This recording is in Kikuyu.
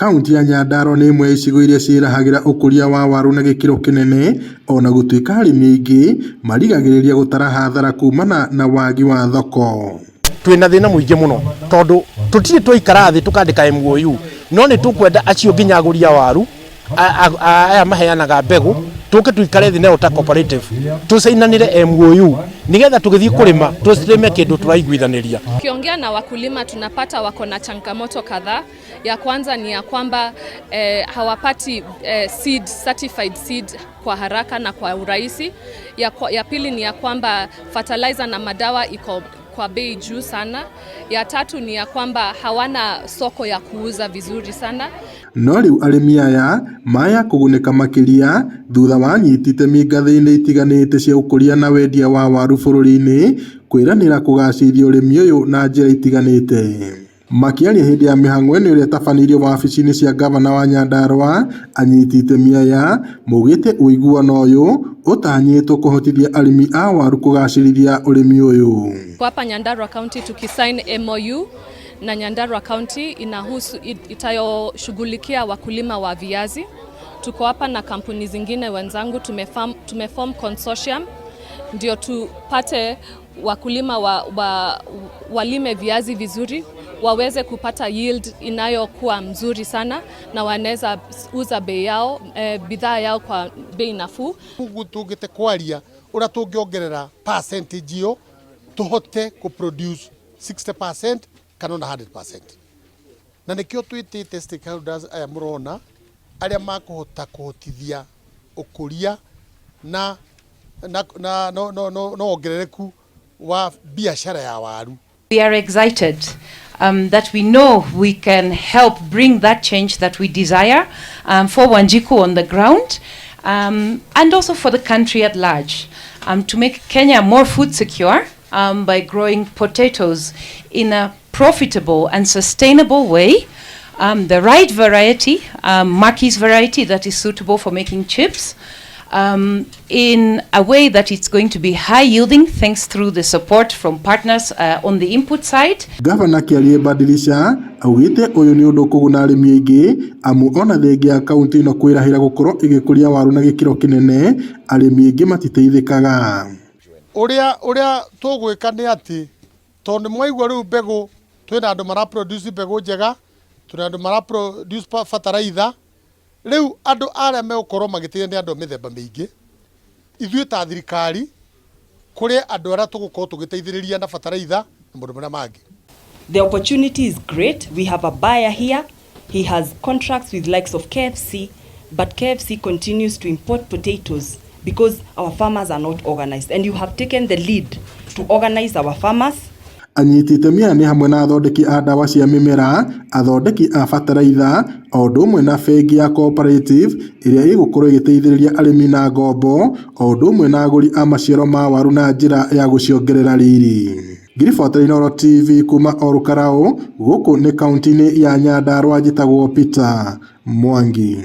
Kaunti ya Nyandarua nĩ ĩmwe ya icigo iria ciĩrahagĩra ũkũria wa waru na gĩkĩro kĩnene ona gũtuĩka arĩmi aingĩ marigagĩrĩria gũtara hathara kumana na wagi wa thoko. Twĩna thĩna mũingĩ mũno tondũ tũtirĩ twaikara thĩ tũkandĩka MOU, no nĩ tũkwenda acio nginya agũri a waru aya maheanaga mbegũ tũke tũikare thĩ nao ta cooperative, tũcainanĩre MOU nĩgetha tũgĩthiĩ kũrĩma tũrĩme kĩndũ tũraiguithanĩria. Ukiongea na wakulima, tunapata wako na changamoto kadhaa. Ya kwanza ni ya kwamba hawapati seed, certified seed kwa haraka na kwa urahisi. Ya pili ni ya kwamba fertilizer na madawa iko kwa bei juu sana. Ya tatu ni ya kwamba hawana soko ya kuuza vizuri sana. No rĩu arĩmi aya maya kũgunĩka makĩria thutha wa anyiti itemi ngathĩ-inĩ itiganĩte cia ũkũria na wendia wa waru bũrũri-inĩ kwĩranĩra kũgacĩrithia ũrĩmi ũyũ na njĩra itiganĩte. Makĩaria hĩndĩ ya mĩhang'o ĩno ĩrĩa ĩtabanĩirio wabici-inĩ cia ngavana wa Nyandarua, anyiti itemi aya maugĩte ũiguano ũyũ ũtanyĩtwo kũhotithia arĩmi a waru kũgacĩrithia ũrĩmi ũyũ. Kwa hapa Nyandarua County tukisign MOU na Nyandarua County inahusu itayoshughulikia wakulima wa viazi. Tuko hapa na kampuni zingine wenzangu, tumeform consortium ndio tupate wakulima walime viazi vizuri, waweze kupata yield inayokuwa mzuri sana na wanaweza uza bei yao bidhaa yao kwa bei nafuu. Uguo tũngĩte kwaria ũrĩa tũngĩongerera percentage ĩyo tũhote kũ produce 60% kana ona 100%, na nĩkĩo twĩtĩte stakeholders aya mũrona arĩa makũhota kũhotithia ũkũria na wongerereku wa biashara ya waru. We are excited that we know we can help bring that change that we desire for Wanjiku on the ground and also for the country at large, to make Kenya more food secure by growing potatoes in a profitable and sustainable way. The right variety, Mackie's variety that is suitable for making chips, in a way that it's going to be high yielding thanks through the support from partners on the input side. Gavana Kĩarie Badilisha augĩte ũyũ nĩ ũndũ ũkũguna arĩmi aingĩ, amu ona thengia ya kaunti ĩno kwĩrahĩra gũkorwo ĩgĩkũria waru na gĩkĩro kĩnene, arĩmi aingĩ matiteithĩkaga. Ũrĩa tũgwĩka nĩ atĩ tondũ nĩ mwaigua rĩu mbegũ, twĩna andũ mara produce mbegũ njega, twĩna andũ mara produce fertilizer. Rĩu andũ arĩa megũkorwo magĩteithia nĩ andũ a mĩthemba mĩingĩ. Ithuĩ ta thirikari kũrĩ andũ arĩa tũgũkorwo tũgĩteithĩrĩria na fertilizer na maũndũ marĩa mangĩ. The opportunity is great. We have a buyer here. He has contracts with likes of KFC, but KFC continues to import potatoes because our farmers are not organized. And you have taken the lead to organize our farmers. Anyiti itemi aya nĩ hamwe na athondeki a ndawa cia mĩmera, athondeki a bataraitha, o ũndũ ũmwe na bengi ya Cooperative ĩrĩa ĩgũkorwo ĩgĩteithĩrĩria arĩmi na ngombo, o ũndũ ũmwe na agũri a maciaro ma waru na njĩra ya gũciongerera riri. Ngiribota Inooro TV kuma Olkalou, gũkũ nĩ kaunti-inĩ ya Nyandarua, njĩtagwo Peter Mwangi.